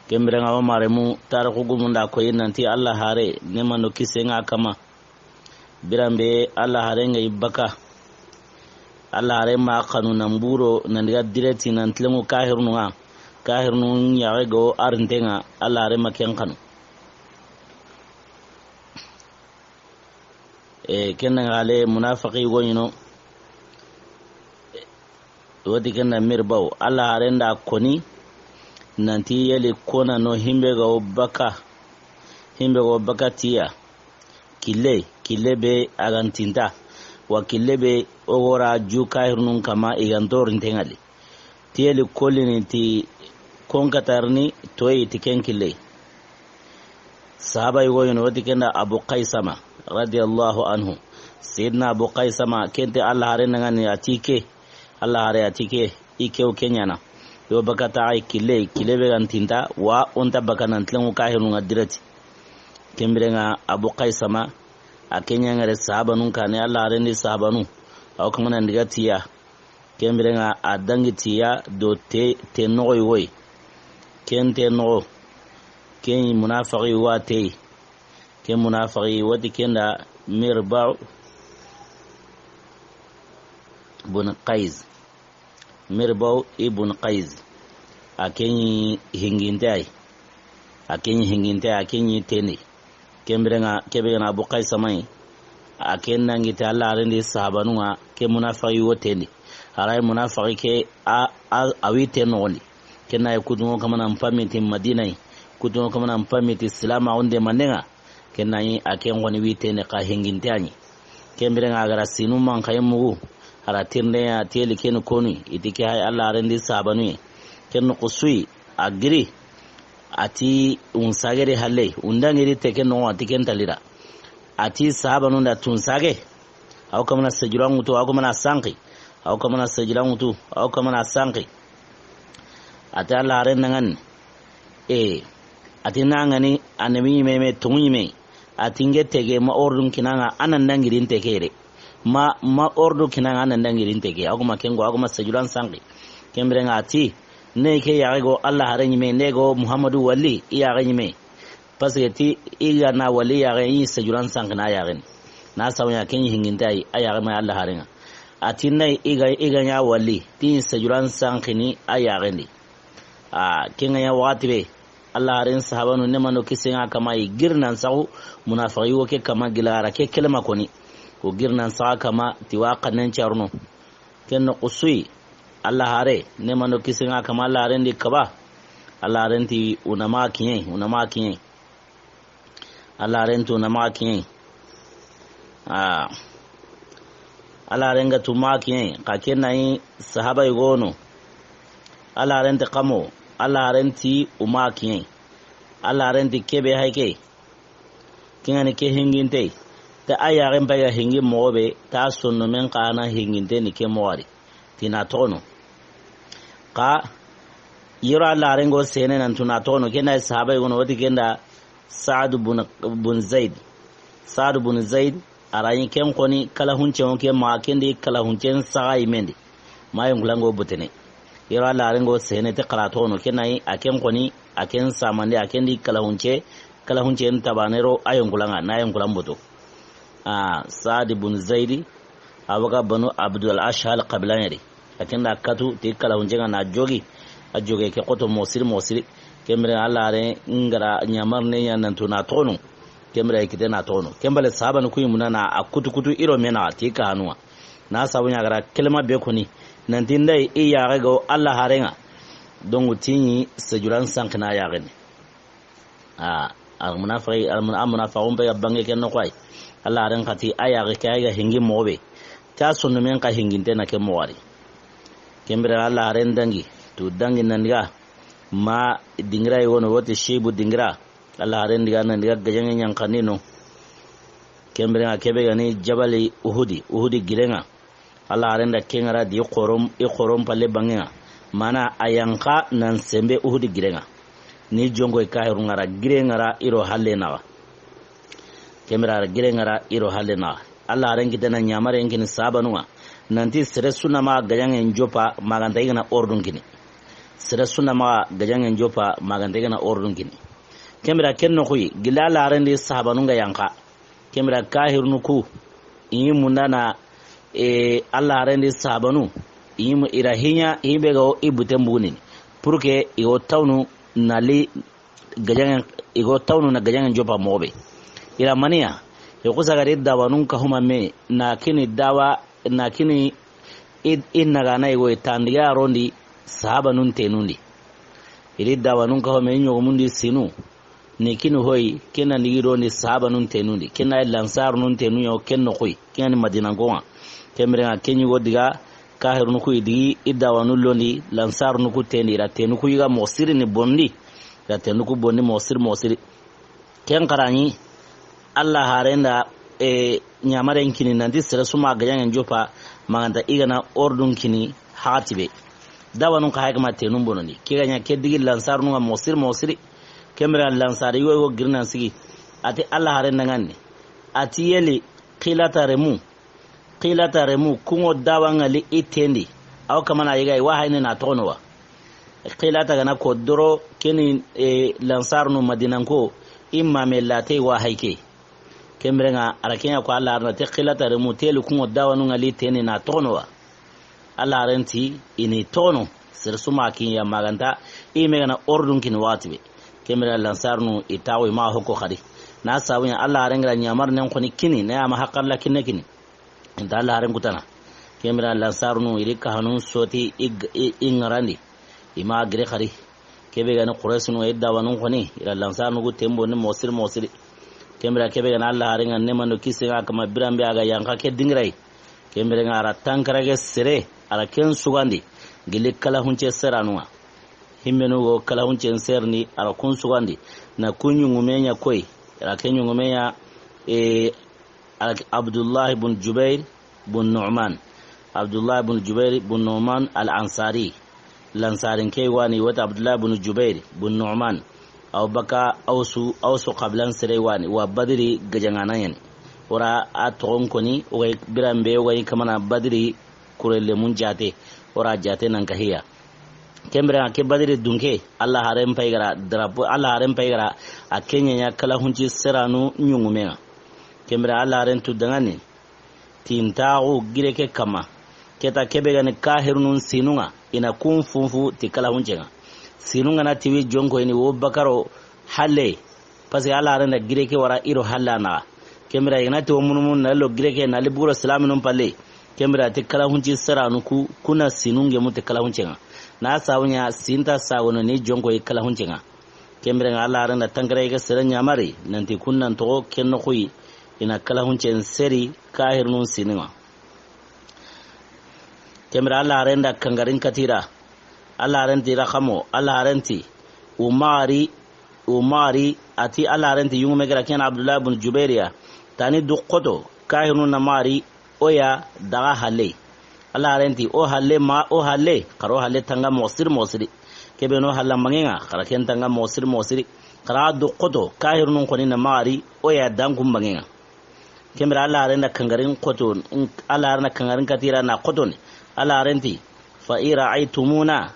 Ken bire ŋa o maremu tarixu gumun da koyi nanti Alla hare, ne mando kise ŋa kama. Biranbe Alla hare ŋa i baka. Alla hare ma xanu nan buro, nan diga direti, nan tilengu kahirunu ŋa. Kahirunu ɲaxe go arinte ŋa, Alla hare ma ken xanu. E, ken da ŋa hale munafaqi go ɲi no. Woti ken da miri baw. Alla haren da koni nanti yeli kona no himbe ga o baka. Himbe ga o baka tiya. Kille, kille be a ga ntinta. Wa kille be o gora ju kahirunun kama i ga ntorinte ŋali. Tiyeli kolini ti kon katarni toyi ti ken kille. Sahaba yugo yono wati kenda Abu Qaisama radiyallahu anhu. Sayyidina Abu Qaisama kente Alla hare nangani a ti ke. Alla hare a ti ke. I kew kenyana. Yo bakata ay kille, kille be gantinta wa onta bakana ntlengu kahirunga dirati. Kembirenga Abu Qaisama A ke ɲa ŋa ri sahabanun kaane, Alla haaren di sahabanu. A wo kamana n diga ti ya. Ken biren ŋa a dangi ti ya do te, te noxo yogo yi. Ken te noxo. Ken munafaxi wa te yi. Ken munafaxi wa ti ken da Mirbaw bun Qais. Mirbaw ibn Qais. A ke ɲi hinginte yi. A ke ɲi hinginte yi, a ke ɲi teni. Ken biren ŋa, ke be ga na Abu Qais ma yi. A ken dangi ti Alla haaren di sahabanun ŋa, ke munafaxi wo teni. A ra yi munafaxi ke a, a, a wi te noxon di. Ken na yi kutunŋo kamana n pami ti Madina yi. Kutunŋo kamana n pami ti silaamaxun de manden ŋa. Ken na yi a ken xoni wi teni xa hinginte ya ɲi. Ken biren ŋa a ga ra sinu manxaye mugu. A ra tirinde ya teli ken konu. I ti ke hay Alla haaren di sahabanu yi. Ken noxo su yi a giri. A ti un sageri halle. Un dangi ri te ken noxo a ti ken talira. A ti sahabanun da tun sage. A wo kamana sejuran ŋutu, a wo kamana sanqi. A wo kamana sejuran ŋutu, a wo kamana sanqi. A ti Alla haaren na ŋa ni. E, a ti na ŋa ni annabi ɲi me, me tonŋu ɲi me. A ti n ke tege ma ordun kini a ŋa, a na n dangi ri n te ke re. Ma, ma ordu kini a ŋa, a na n dangi ri n te ke. A wo kuma ken ŋo, a wo kuma sejuran sanqi. Ken biren ŋa a ti, ne ke yaxe go Alla haaren ɲi me, ne go Muhammadu wali, i yaxe ɲi me. Parce que ti i ga na wali yaxe, i sejuran sanqi na yaxen di. Na sabu ɲa ken ɲi hinginte yi, a yaxe ma Alla haaren ŋa. A ti na i ga, i ga ɲa wali, ti sejuran sanqi ni a yaxen di. A, ken ga ɲa waxati be, Alla haaren sahabanu ne mano kisen ŋa kama yi giri nan saxu, munafaxi wo ke kama gila a ra ke kelema koni. Wo giri nan saxa kama ti wa xannen carno. Ken noxo su yi, Alla haare, ne mano kisen ŋa kama Alla haaren di kaba. Alla haaren ti u na ma kiɲe, u na ma kiɲe. Alla haaren tu na ma kiɲe. A. Alla haaren ga tu ma kiɲe, xa ken na yi sahaba yogo no. Alla haaren ti kamo, Alla haaren ti u ma kiɲe. Alla haaren ti ke be hay ke. Ken ŋa ni ke hinginte. Ta a yaxen pay ga hingi moxo be, ta sonno men xa na hinginte ni ke moxo a ri. Ti na toxono. Xa yero Alla haaren ŋo sene nan tu na toxono, ken na sahaba yogo no, wati ken da Saad bun, bun Zaid. Saad bun Zaid, a ra yi ken xoni kala hunce ŋo ke ma, ken di kala huncen saxa yi men di. Ma yonkulan ŋo butene. Yero Alla haaren ŋo sene te xa ra toxono, ken na yi a ken xoni, a ken samandi, a ken di kala hunce, kala huncen tabanero a yonkulan ŋa, na yonkulan butu. A, Saad bun Zaidi, a wa ga Banu Abdul Ashhal qabila ɲa ri. A ken da katu ti kala hunce ŋa na jogi. A joge ke xoto moxo siri moxo siri. Ken biren Alla haaren ga ra ɲamari ne ɲa nan tu na toxono. Ken biren kite na toxono. Ken bale sahabanu ku yi muna na a kutu kutu yero me na ti ka hanu ŋa. Na sabu ɲa ga ra kelema be koni. Nan ti n da i yaxe go Alla haaren ŋa. Donc ti ɲi sejuran sanqi na yaxen di. A, al munafiqi, al mun-, al munafiqun be ga bange ken noxo yi. Alla haaren xa ti a yaxe ke a ga hingi moxo be. Ta sonno men xa hinginte na ke moxo a ri. Ken biren Alla haaren dangi, tu dangi nan diga. Ma dingira yogo no, wati Shibu dingira. Alla haaren diga nan diga gajaŋe ɲanxandi no. Ken biren ŋa ke be ga ni Jabali Uhudi, Uhudi giren ŋa. Alla haaren da ken ŋa ra di xoron, i xoron palle bange ŋa. Mana a yanqa nan sembe Uhudi giren ŋa. Ni jonko i kahirun ŋa ra giren ŋa ra yero halle naxa. Ken biren ra giren ŋa ra yero halle naxa. Alla haaren kite na ɲamaren kini sahabanu ŋa. Nan ti sere su na maxa gajaŋen joppa ma ga nta i ga na ordun kini. Sere su na maxa gajaŋen joppa ma ga nta i ga na ordun kini. Ken biren ken noxo yi, gila Alla haaren di sahabanu ŋa yanqa. Ken biren kahirunu ku, i yi munda na, e, Alla haaren di sahabanu, i yi mu-, i ra hiɲa, i be ga wo i buten bugunini. Pour que i wo tawunu na li gajaŋen, i wo tawunu na gajaŋen joppa moxo be. I ra maniya, i xusa ga ri dawanun ka huma me, na kini dawa, na kini i, i nagana i go i tandiga rondi sahabanun tenun di. I ri dawanun ka huma i ɲogomundi sinu. Ni kini hoyi, ken na ndigi rondi sahabanun tenun di. Ken na lansarunun tenu yo, ken noxo yi. Ken ni Madinankon ŋa. Ken biren ŋa ken ɲi go diga, kahirunu ku yi digi, i dawanu londi, lansarunu ku tendi, i ra tenu ku yiga moxo siri ni bondi. I ra tenu ku bondi moxo siri, moxo siri. Ken xa ra ɲi, Alla haaren da, e, ɲamaren kini, nan ti sere su ma gajaŋen joppa, ma ga nta i ga na ordun kini, haqati be. Dawanun xa hay ga ma tenun bonondi. Ke ga ɲa ke digi lansarunun ŋa moxo siri, moxo siri. Ken biren lansari yogo yogo giri nan sigi. A ti Alla haaren da ŋa ni. A ti yeli, Xilata remu, Xilata remu, kuŋo dawa ŋa li i tendi. Aw kamana yiga i wa hayni na toxono wa. Xilata gana ko doro keni, e, Lansarunu Madinanko, i mame late wa hayke. Kembirenga, a ra keɲa ko Alla harna te Xilata remu, teli kuŋo dawanu ŋa li tendi na toxono wa. Alla haren ti i ni toxono, sere su ma kiɲa maganta, i me gana ordun kini waxati be. Kembira Lansarunu i taxu i ma hoko xari. Na sabu ɲa Alla haren ga ra ɲamar nen xoni kini, na ya ma haqqalla kinne kini. Inta Alla haren kutana. Kembira Lansarunu i ri kahanun soti i g-, i, i ŋarandi. I ma giri xari. Kebe gani Quraysinu i dawanun xoni, i ra Lansarunu gu tembo ni mosiri mosiri. Kembira kebe gani Alla haren ga nemando kise ga kama biranbe a ga yanka ke dingirai. Kembirenga a ra tankarage sere, a ra ken sugandi, gili kalahunce seranunga. Himmenu go kalahuncen serni, a ra kun sugandi, na kun ɲungumeɲa koy, a ra ken ɲungumeɲa, e, a ra Abdullah bun Jubair bun Nu'man. Abdullah bun Jubair bun Nu'man al Ansari. Lansarin ke wani wata Abdullah bun Jubair bun Nu'man. Aw baka Awsu, Awsu xabilan sere wani, wa Badiri gajaŋana ɲani. Wara a toxon koni, o ga yi biranbe, o ga yi kamana Badiri kurelle mun jate, wara jate nan kahiya. Kembira ke Badiri dunke, Alla haren pay ga ra drapeau, Alla haren pay ga ra a keɲeɲa kalahunci seranu ɲungumenga. Kembira Alla haren tu dangani, Tintaxu gire ke kama. Keta kebe gani kahirunun sinunga, ina kun funfu ti kalahuncenga. Sinunga na tiwi jonko ini wo bakaro halle. Parce que Alla haren da gire ke wara iro halla na. Kembira igana ti wo munumun na lo gire ke na liburo silaminun palle. Kembira ti kalahunci seranu ku, kuna sinunge mu ti kalahuncenga. Na sabunya sinta sagono ni jonko i kalahuncenga. Kembirenga Alla haren da tangare ga sere ɲamari, nanti kun nan toxo ken noxuyi, ina kalahuncen seri kahirnun sininga. Kembira Alla haren da kangarin katira, Alla haren ti ra xamo, Alla haren ti, umari, umari, a ti Alla haren ti yungume gara ken Abdullah bun Jubairiya, tani du xoto, kahirnun na mari, o ya daga halle. Alla haren ti, o halle ma, o halle, xaro halle tanga mosiri mosiri. Kebe no halla mangenga, xara ken tanga mosiri mosiri. Xara du xoto, kahirnun xoni na mari, o ya danku mangenga. Kembira Alla haren da kangarin xoto, Alla haren da kangarin katira na xoto ni. Alla haren ti, fa in ra'aytumuna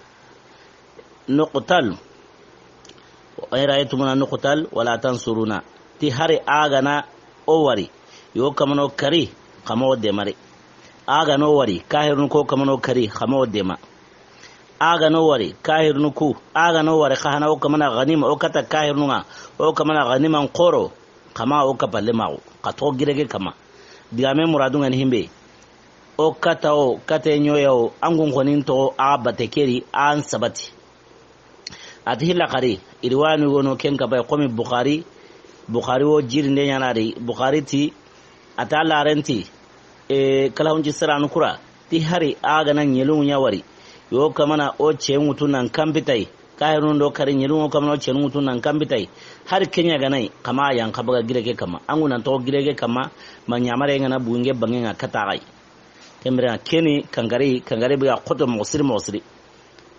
nuqtal. Wa in ra'aytumuna nuqtal wala tansuruna. Ti hari a gana o wari, yo kamano kari, xama o demari. A gana o wari, kahirun ko kamano kari, xama o dema. A gana o wari, kahirun ku, a gana o wari, xa hana o kamana ganima, o kata kahirun nga, o kamana ganiman xoro, xama o kapalle maxu, xa to girege kama. Digame muradun ngani himbe. O kata o, kate ɲoya o, an gun xonin toxo a bate keri, an sabati. A ti hilla xari, iriwani wono ken kabay, komi Bukhari, Bukhari wo jirinde ɲanari, Bukhari ti, a ta Alla haren ti, e, kalahunci siranu kura, ti hari a gana ɲelun ɲa wari, yo kamana o ce ŋutu nan kampitay, Kahirun do kari ɲelun ŋo kamano cenu ŋutu nan kampitay. Hari kenya ganai, kama yan kabaga gireke kama. Angu nan to gireke kama, ma ɲamare ngana bunge bange nga katagai. Kembere keni kangari, kangari biga koto mosiri mosiri.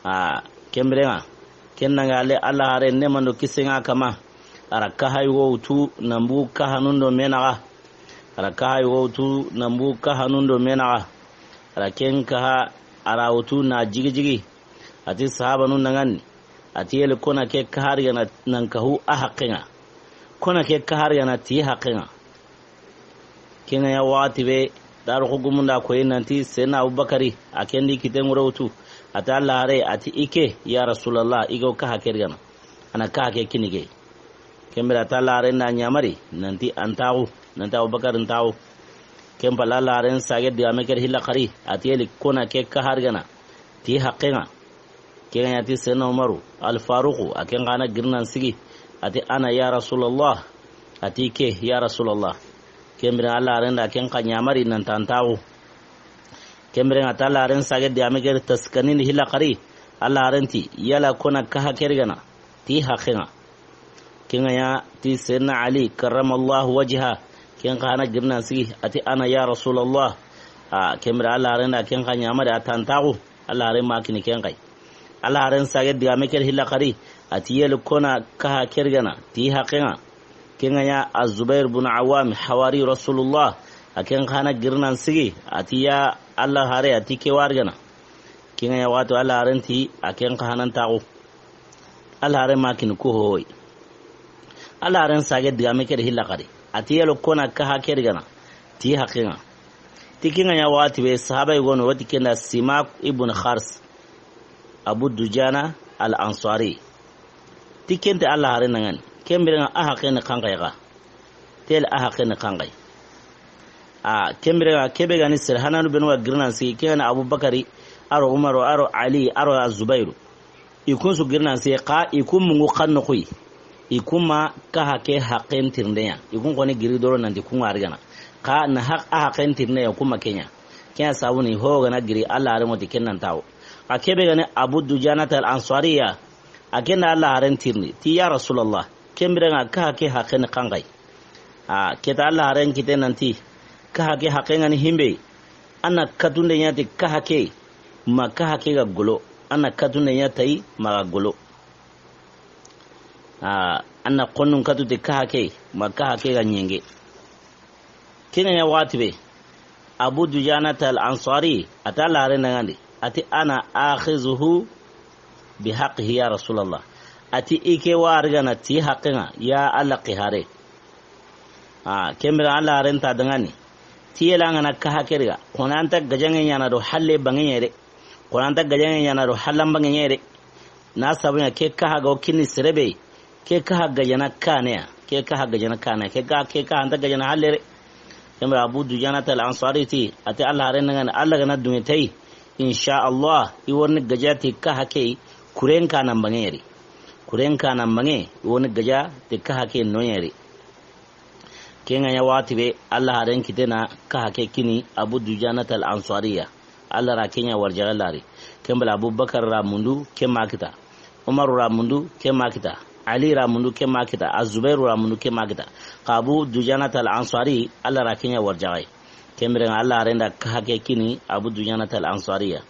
A, kembere nga. Ken nanga ale Allah hare ne mando kisenga kama. Ara kaha yugo utu nambu kaha nundo menaga. Ara kaha yugo utu nambu kaha nundo menaga. Ara ken kaha ara utu na jigi jigi. Ati sahabanu nangani. Ati yeli kona ke kahari gana nan kahu a haqqenga. Kona ke kahari gana ti haqqenga. Kenga ya wati be daru xugumunda koyi nanti sena Abubakari a kendi kite ŋuro wutu. Ati Allah hare ati ike ya Rasulallah ike o kaha keri gana. Ana kaha ke kinige. Kembira ta laren da ɲamari nanti antaxu, nanti Abubakar ntaxu. Kempa la laren sage digame keri hilla xari ati yeli kona ke kahari gana ti haqqenga. Kenga ɲati Senna Umaru Al Faruqu a ken xana girnan sigi. Ati ana ya Rasulallah. Ati ke ya Rasulallah. Kembira a laren da ken xa ɲamari nan tantaxu. Kembira nga ta laren sage digame keri taskanini hilla xari. A laren ti yala kona kaha keri gana ti haqqenga. Kenga ya ti Senna Ali karramallahu wajha. Ken xana girnan sigi ati ana ya Rasulallah. A kembira a laren da ken xa ɲamari a tantaxu. Allah haren ma kini ken xay. Allah haren sage digame keri hilla xari. Ati yeli kona kaha keri gana ti haqqenga. Ken ga ɲa Azubair bun Awam, hawari Rasulullah, a ken xa na giri nan sigi, a ti ya Alla haare, a ti ke wa ri gana. Ken ga ɲa waxati Alla haaren ti a ken xa nan taxu. Alla haaren ma kini ku hoyi. Alla haaren sage digame ke di hilla xadi. A ti yelo ko na kaha ke ri gana. Ti haqen ŋa. Ti ken ga ɲa waxati be sahaba yogo no wati ken da Simak ibn Khars, Abu Dujana al Ansari. Ti ken ti Alla haaren ŋa ni. Ken biren ŋa a haqen ni xanxay xa. Tel a haqen ni xanxay. A ken biren ŋa ke be ga ni sere hananu benu ga giri nan sigi, ken ga ni Abubakari, a ro Umaru, a ro Ali, a ro Azubairu. I kun su giri nan sigi xa, i kun mungu xa noxu yi. I kun ma kaha ke haqen tirinde ɲa. I kun xo ni giri doro nan ti kun ŋa ri gana. Xa na haq-, a haqen tirinde ɲa, i kun ma ke ɲa. Ken ɲa sabu ni ho ga na giri Alla haaren ŋo ti ken nan taxu. Xa ke be ga ni Abu Dujanata al Ansariya, a ken da Alla haaren tirindi. Ti ya Rasulallah, ken biren ŋa kaha ke haqen ni xanxay. A ke ta Alla haaren kite nan ti, kaha ke haqen ŋa ni himbe. A na katunde ɲa ti kaha ke, ma kaha ke ga golo. A na katunde ɲa tayi, ma ga golo. A, a na xonnun katu ti kaha ke, ma kaha ke ga ɲenge. Ken ga ɲa waxati be, Abu Dujanata al Ansari, a ta Alla haaren ŋa ni, a ti, "Ana akhizuhu bi haqqihi ya Rasulallah." A ti, "I ke wa ri gana ti haqen ŋa, ya Alla ki haare." A, ken biren Alla haaren ta daŋa ni. Ti yela ŋa na kaha ke ri ga. Xo na nta gajaŋe ɲaana do halle baŋe ɲa yi de. Xo na nta gajaŋe ɲaana do hallan baŋe ɲa yi de. Na sabu ɲa ke kaha ga wo kini sere be. Ke kaha gajana kaane ya. Ke kaha gajana kaane ya. Ke kaha, ke kaha nta gajana halle de. Ken biren Abu Dujanata al Ansari ti, a ti Alla haaren ŋa ni, Alla ga na duŋe tayi. Insha Allah, i wo ni gaja ti kaha ke, kuren kaana baŋe ri. Kuren kaana baŋe, i wo ni gaja ti kaha ke no ɲa ri. Ken ga ɲa waxati be, Alla haaren kite na kaha ke kini Abu Dujanata al Ansariya. Alla ra ken ɲa warjaxe lari. Ken bala Abubakar ra mundu, ke ma kita. Umaru ra mundu, ke ma kita. Ali ra mundu, ke ma kita. Azubairu ra mundu, ke ma kita. Xa Abu Dujanata al Ansari, Alla ra ken ɲa warjaxe. Ken biren ŋa Alla haaren da kaha ke kini Abu Dujanata al Ansariya.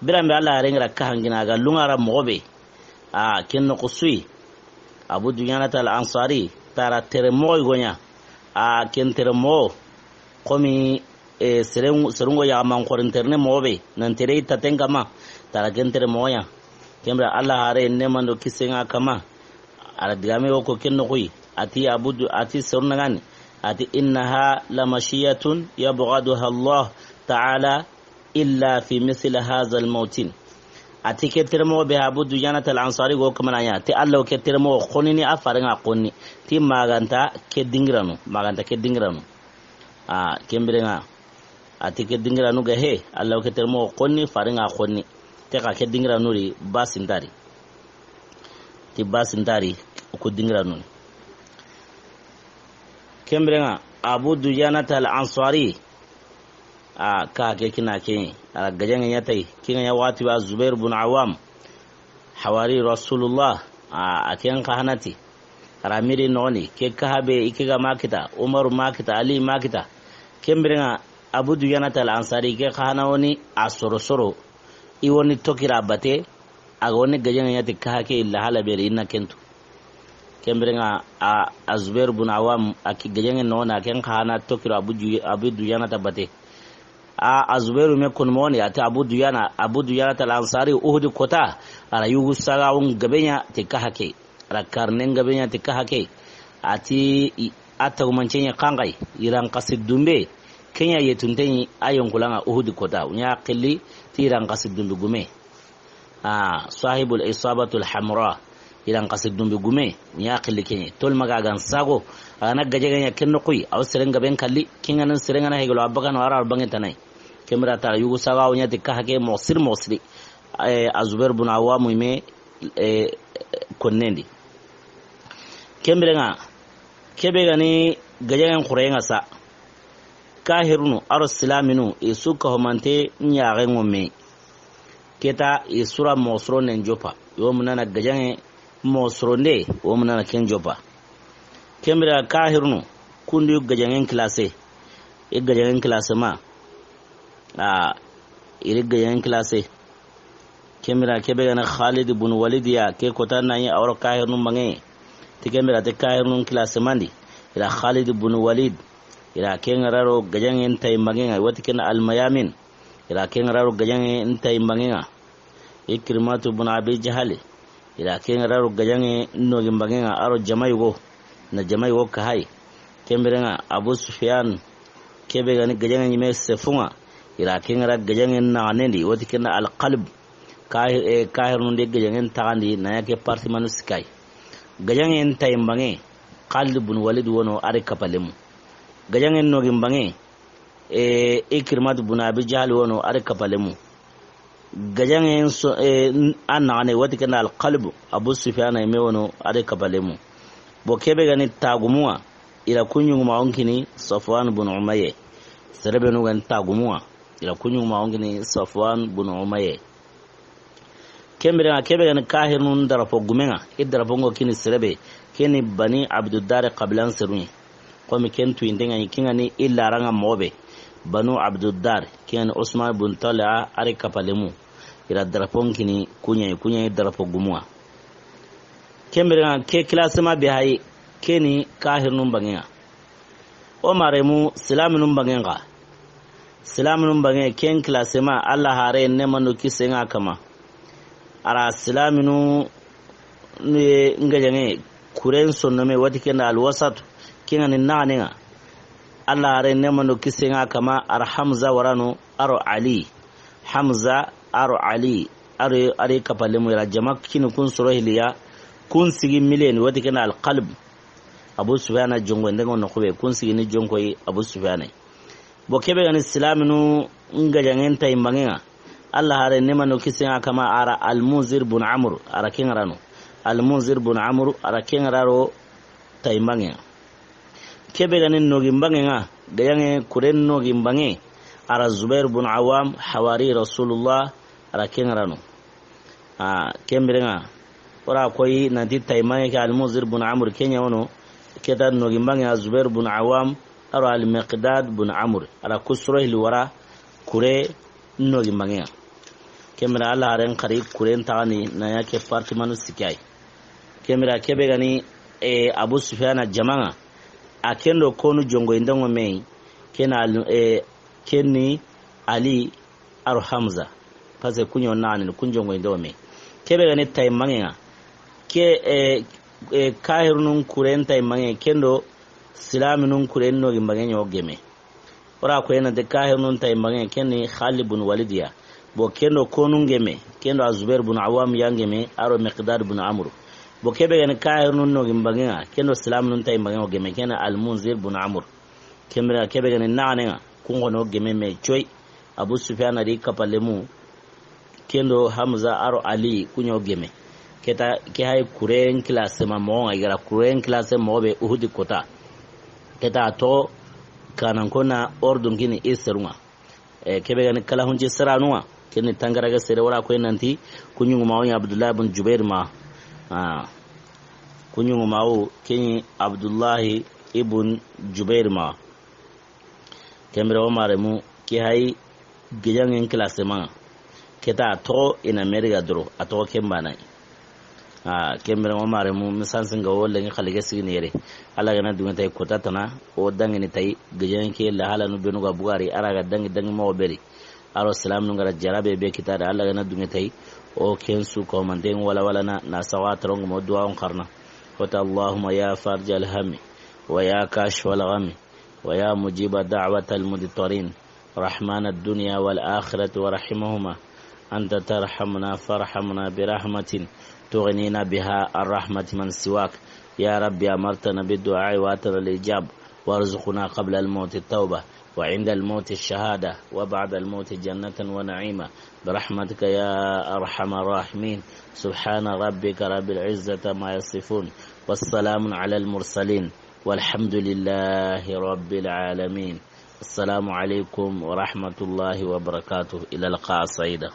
Biran be Alla haaren ŋa ra kaha ŋa ni a ga lunŋa ra moxo be. A, ken noxo su yi. Abu Dujanata al Ansari, tara tere moxo yi go ɲa. A, ken tere moxo. Komi, e, seren-, serun ŋo ya man xorin terne moxo be. Nan tere i taten kama. Tara ken tere moxo ɲa. Ken biren Alla haare ne mando kisen ŋa kama. A ra digame wo ko ken noxo yi. A ti Abu Du-, a ti serun ŋa ni. A ti, "Innaha lamashiyatun yabghaduha Allah ta'ala illa fi misli hazal mawtin." A ti ke tere moxo be Abu Dujanata al Ansari go kamana ɲa. Ti Alla ke tere moxo xonini a faaren ŋa xonni. Ti maganta ke dingiranu. Maganta ke dingiranu. A, ken biren ŋa. A ti ke dingiranu ga he. Alla ke tere moxo xonni, faaren ŋa xonni. Te xa ke dingiranu ri basi nta ri. Ti basi nta ri ku dingiranu ni. Ken biren ŋa, Abu Dujanata al Ansari, a, kaha ke kini a ke, a ra gajaŋe ɲa tayi, ken ga ɲa waxati be Zubair bun Awam, hawari Rasulullah, a, a ken xa hana ti, a ra miri noxoni, ke kaha be, i ke ga ma kita, Umaru ma kita, Ali ma kita, ken biren ŋa, Abu Dujanata al Ansari, ke xa hana wo ni, a soro soro, i wo ni tokira bate, a ga wo ni gajaŋe ɲa ti kaha ke illa hala be ri i na ken tu. Ken biren ŋa a, a Zubair bun Awam a ki gajaŋe no na ken xa na tokiro Abu Ju-, Abu Dujanata bate. A, a Zubairu me kun mo ni a ti Abu Dujana, Abu Dujanata al Ansari Uhudi kota, a ra yugu saga wun gabe ɲa ti kaha ke. A ra karnen gabe ɲa ti kaha ke. A ti i, a tagumance ɲa xanxay, i ran xasi dumbe. Ken ɲa yetunte ɲi a yonkulaŋa Uhudi kota. Wu ɲa xilli ti i ran xasi dumbe gume. A, sahibul isabatul hamra. I ran xasi dumbe gume. Wu ɲa xilli ken ɲa. Tol maga gan sago. A ga na gajaŋe ɲa ken noxu yi. A wo seren gaben kalli. Ken ŋa nan seren ŋa na hegelo a baga no a ra bange tanay. Ken bira tara yugu saga wu ɲa ti kaha ke moxo siri moxo siri. E, a Zubair bun Awamu me, e, konnendi. Ken biren ŋa, ke be ga ni gajaŋen xuren ŋa sa. Kahirunu, a ro silaminu, i su ka homante ɲaxen ŋo me. Ke ta, i su ra moxo soronden joppa. I wo munana gajaŋe moxo soronde, i wo munana ken joppa. Ken bira kahirunu, kundu gajaŋen classé. I gajaŋen classé ma. A, i ri gajaŋen classé. Ken bira ke be ga na Khalid bun Walid ya, ke kota na yi a wo ro kahirunu bange. Ti ken bira te kahirunu classé mandi. I da Khalid bun Walid, i da ken ŋa ra ro gajaŋen tayi mbanŋen ŋa, i wa ti ken Almayamin. I da ken ŋa ra ro gajaŋen tayi mbanŋen ŋa. Ikrimatu bun Abi Jahali, i da ken ŋa ra ro gajaŋen nogi mbanŋen ŋa, a ro jama yogo, na jama yogo kahay. Ken biren ŋa Abu Sufyan, ke be ga ni gajaŋen ɲi me sefun ŋa, i da ken ŋa ra gajaŋen naxanendi, i wa ti ken Alqalb. Kahi-, eh, kahirunun de gajaŋen taxandi, na ɲa ke partimanu sikay. Gajaŋen tayi mbanŋe, Khalid bun Walid wono, a ri kapalemu. Gajaŋen nogi mbanŋe, eh, Ikrimatu bun Abi Jahal wono, a ri kapalemu. Gajaŋen so, eh, n-, a naxane, i wa ti ken Alqalb, Abu Sufyan i me wono, a ri kapalemu. Bo ke be ga ni tagumun ŋa, i da ku ɲuŋumaxun kini Safwan bun Umayya. Sere benu ga ni tagumun ŋa, i da ku ɲuŋumaxun kini Safwan bun Umayya. Ken biren ŋa, ke be ga ni kahirunun darapo gumen ŋa, i darapo ŋo kini sere be, ken ni Bani Abduddar qabilan serun ŋa. Komi ken tuyinden ŋa ni, ken ŋa ni i laran ŋa moxo be. Banu Abduddar, ken ŋa ni Usman bun Talha, a ri kapalemu. I da darapon kini ku ɲa yi, ku ɲa yi darapo gumun ŋa. Ken biren ŋa, ke classement be hayi, ken ni kahirunun mbanŋen ŋa. O maremu, silaminun mbanŋen ŋa. Silaminun mbanŋe, ken classement, Alla hare nemanu kisen ŋa kama. A ra silaminu, eh, gajaŋe, kuren sonnome, wa ti ken da Alwasat, ken ŋa ni naxanen ŋa. Alla hare nemanu kisen ŋa kama, a ra Hamza wara no, a ro Ali. Hamza, a ro Ali, a ro, a ri kapalemu, i da jama kini kun soro hiliya, kun sigi mileni, wa ti ken da Alqalb. Abu Sufyana jonko, i ndengo no xube, kun sigi ni jonko yi Abu Sufyana. Bo ke be ga ni silaminu gajaŋen tayi mbanŋen ŋa, Alla hare nemanu kisen ŋa kama, a ra Almunzir bun Amr, a ra ken ŋa ra no. Almunzir bun Amr, a ra ken ŋa ra ro tayi mbanŋen ŋa. Ke be ga ni nogi mbanŋen ŋa, gajaŋe kuren nogi mbanŋe, a ra Zubair bun Awam, hawari Rasulullah, a ra ken ŋa ra no. A, ken biren ŋa, o ra koyi nanti tayi mbanŋe ke Almunzir bun Amr ken ɲa wono, ke ta nogi mbanŋe a Zubair bun Awam, a ro Almiqdad bun Amr, a ra ku soro hili wara, kure nogi mbanŋen ŋa. Ken biren Alla haren xari kuren taxandi na ɲa ke partimanu sikay. Ken biren ke be ga ni, eh, Abu Sufyana jamaŋa, a ken do konu jonko i ndengo me, ken al-, eh, ken ni Ali, a ro Hamza. Parce que ku ɲa wo naxanendi, kun jonko i ndengo me. Ke be ga ni tayi mbanŋen ŋa, ke, eh, eh, kahirunun kuren tayi mbanŋe, ken do silaminun kuren nogi mbanŋe ɲa wo geme. O ra koyi nanti kahirunun tayi mbanŋe, ken ni Khalid bun Walid ya. Bo ken do konun geme, ken do a Zubair bun Awam ya geme, a ro Miqdad bun Amr. Bo ke be ga ni kahirunun nogi mbanŋen ŋa, ken do silaminun tayi mbanŋen ŋa wo geme, ken ni Almunzir bun Amr. Ken biren ŋa ke be ga ni naxanen ŋa, kun xono geme me coy. Abu Sufyana ri kapalemu, ken do Hamza a ro Ali ku ɲa wo geme. Ke ta, ke hayi kuren classement moxo ŋa, i ga ra kuren classement moxo be Uhudi kota. Ke ta to kanan kona ordun kini i serun ŋa. Eh, ke be ga ni kala hunci siranun ŋa, ken ni tangarage sere, o ra koyi nanti ku ɲuŋumaxu ɲa Abdullah bun Jubair ma. Ah. Ku ɲuŋumaxu ken ɲi Abdullahi ibun Jubair ma. Ken biren o maremu, ke hayi gajaŋen classement. Ke ta a toxo i na meri ga doro, a toxo ken bana yi. A, ken biren o maremu, misansi nga wo lenki xalige sigini yere. Alla ga na duŋe tayi kota tana, o daŋini tayi, gajaŋen ke lahalanu benu ga bugari, a ra ga daŋi daŋi moxo beri. A ro silaminu nga ra jarabe be kita da, Alla ga na duŋe tayi, o ken su ko manten wala wala na, na sawa tarongo mo duwa on xarana. Wata Allahumma ya farja alhammi, wa ya kashfa alghammi, ويا مجيب دعوة المضطرين، رحمن الدنيا والآخرة ورحيمهما، أنت ترحمنا فارحمنا برحمة تغنينا بها عن رحمة من سواك. يا رب أمرتنا بالدعاء وآتنا الإجابة، وارزقنا قبل الموت التوبة، وعند الموت الشهادة، وبعد الموت جنة ونعيما، برحمتك يا أرحم الراحمين. سبحان ربك رب العزة عما يصفون، والسلام على المرسلين، والحمد لله رب العالمين. السلام عليكم ورحمة الله وبركاته. إلى اللقاء سعيدا.